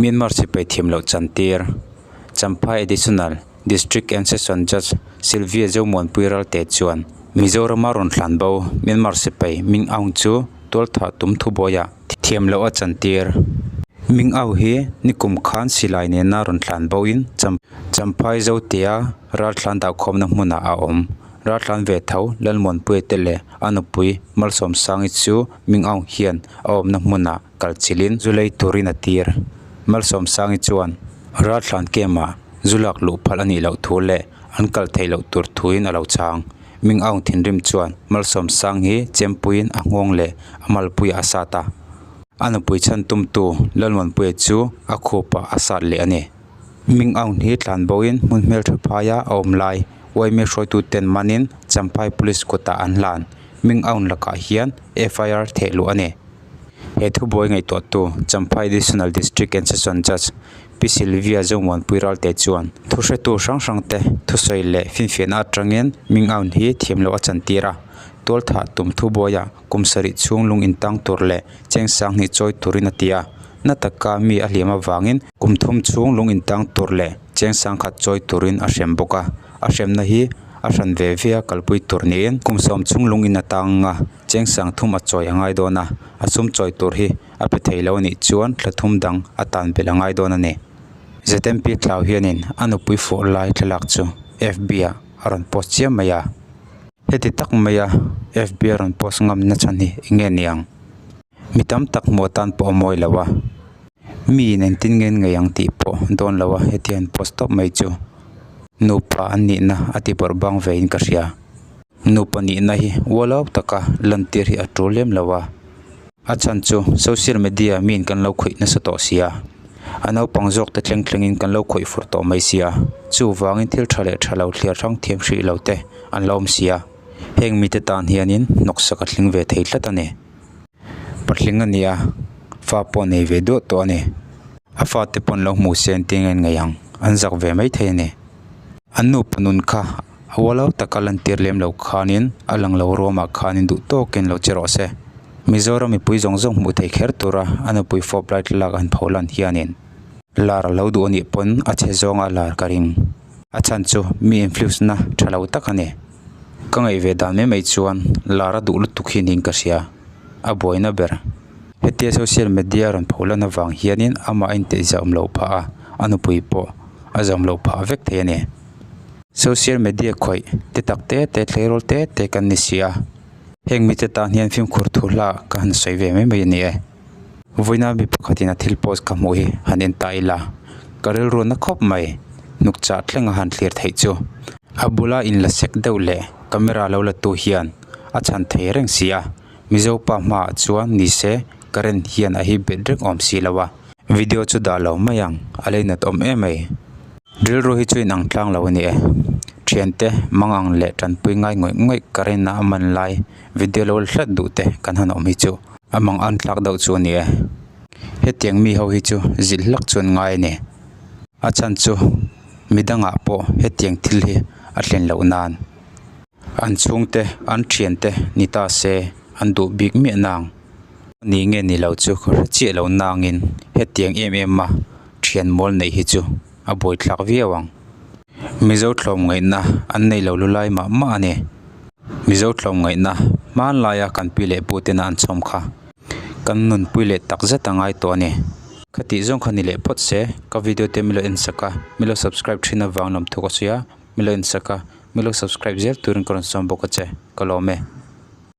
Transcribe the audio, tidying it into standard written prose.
Myanmar sipai thiam loh chantir Champhai Additional District and Session Judge Sylvia Zomuanpui Ralte chuan Mizorama rawn hlan bo Myanmar sipai Ming Aung chu tualthah tum thubuaiah thiam loh a chantir. Ming Aung hi nikum khan silai nena rawn hlan boin Champhai Zotea ralthlan dahkhawmna hmunah a awm. Ralthlan ve tho Lalmuanpuia te leh a nupui Malsawmsangi chu Ming Aung hian a awmna hmunah kal chilhin zu lei turin a tir. Malsawmsangi chuan ralthlan camp-ah zu lak luh phal a nih loh thu leh an kal theih loh tur thuin a lo chhang. Ming Aung thinrim chuan Malsawmsang hi chempuiin a nghawng leh a malpuiah a sat a. A nupui chhan tumtu Lalmuanpuia chu a khupah a sat leh a ni. Ming Aung hi tlan boin hmun hmeltha phaia a awm lai Uaime hruaituten manin Champhai Police kutah an hlan. Ming Aung lakah hian FIR theh luh a ni. He thubuai ngaihtuahtu Champhai Additional District and Session Judge Pi Sylvia Zomuanpui Ralte chuan thuhretu hrang hrangte thusawi leh finfiahna atangin Ming Aung hi thiam loh a chantir a, tualthah tum thubuaiah kum sarih chhung lung intang tur leh cheng sang hnih chawi turin a ti a, na taka mi a hliam avangin kum thum chhung lung intang tur leh cheng sang khat chawi turin a hrem bawk a, a hremna hi a hran ve ve a kalpui tur niin kum sawm chhung lung in a tang a. Cheng sang thum a chawi a ngai dawn a, a sum chawi tur hi a pe thei lo a nih chuan thla thum dang a tan belh a ngai dawn a ni. ZMP Tlau hianin a nupui fawh lai thlalak chu FB ah a rawn post chiam mai a. Heti tak maia FB a rawn post ngam na chhan hi eng nge ni ang? Mi tam tak hmuh atan pawh a mawi lo a, mi in engtin nge ngei ang tih pawh dawn lo a heti han post tawp mai chu nupa an nihna a ti bawrh bang ve in ka hria. Nupa nihna hi ualau taka lantir hi a tul lem lo a, a chhan chu social media miin kan lo khawih nasa tawh sia, a naupang zawk te thleng thlengin kan lo khawih fur tawh mai sia, chuvangin thil tha leh tha lo thliar hrang thiam hrih lo te an la awm sia, heng mite tan hianin hnawksak a tling ve thei tlat a ni. Patling a ni a, fa pawh nei ve duah tawh a ni. A fate pawh an lo hmuh se an ti ngen ngei ang, an zak ve mai thei a ni. An nupa nun kha a ualau taka lantir lem lo khanin a lang lo ruamah khanin duh tawkin lo che rawh se. Mizoram mipui zawng zawng hmuh theih kher tura a nupui fawp lai thlalak an pho lan hianin lar a lo duh a nih pawn a chhe zawnga lar ka ring. A chhan chu mi influence na tha lo tak a ni. Ka ngaih ve dan mai mai chuan lar a duh lutuk hi niin ka hria, a buaina ber. Hetia social media a rawn pho lan avang hianin amah a intihzawm loh phah a, a nupui pawh a zawm loh phah vek thei a ni. Social media khawih te tak te te tleirawl te te kan ni si a, heng mite tan hian fimkhur thu hla ka han sawi ve mai mai a ni e. Vawiina mi pakhatin a thil post ka hmuh hi han en ta ila, ka rilru na khawp mai, hnukchah thleng a han thlir theih chu. A bula in la sek deuh leh camera lo la tu hian a chhan thei reng si a, Mizo pa hmaah chuan ni se current hian a hip bet reng awm si lo a, video chu dah lo mai ang, a leinat awm em mai. Rilru hi chu inang tlang lo a ni e, thiante mangang leh tanpui ngai ngawih ngawih current a man lai video lo la hlat duh te kan han awm hi chu a mang an thlak deuh chu a ni e. Hetiang mi ho hi chu zilh hlak chuan ngai a ni. A chhan chu midangah pawh hetiang thil hi a thlen loh nan an chhungte an thiante ni ta se an duh bik miah nang. Ni nge ni lo chu ka hre chiah lo nangin hetiang em em a thian mawl neih hi chu a buaithlak viau ang. Mizo tlawmngaihna an nei lo lu lai mah mah a ni. Mizo tlawmngaihna hmanlaia kan pi leh pu tena an chhawm kha kan nunpui leh tak zet a ngai tawh a ni. Khatih zawng kha ni leh phawt se, ka video te milo en sak a, milo subscribe thin avang lawm thuk a sawi a, milo en sak a, milo subscribe zel turin ka rawn sawm bawk a che, ka lawm e.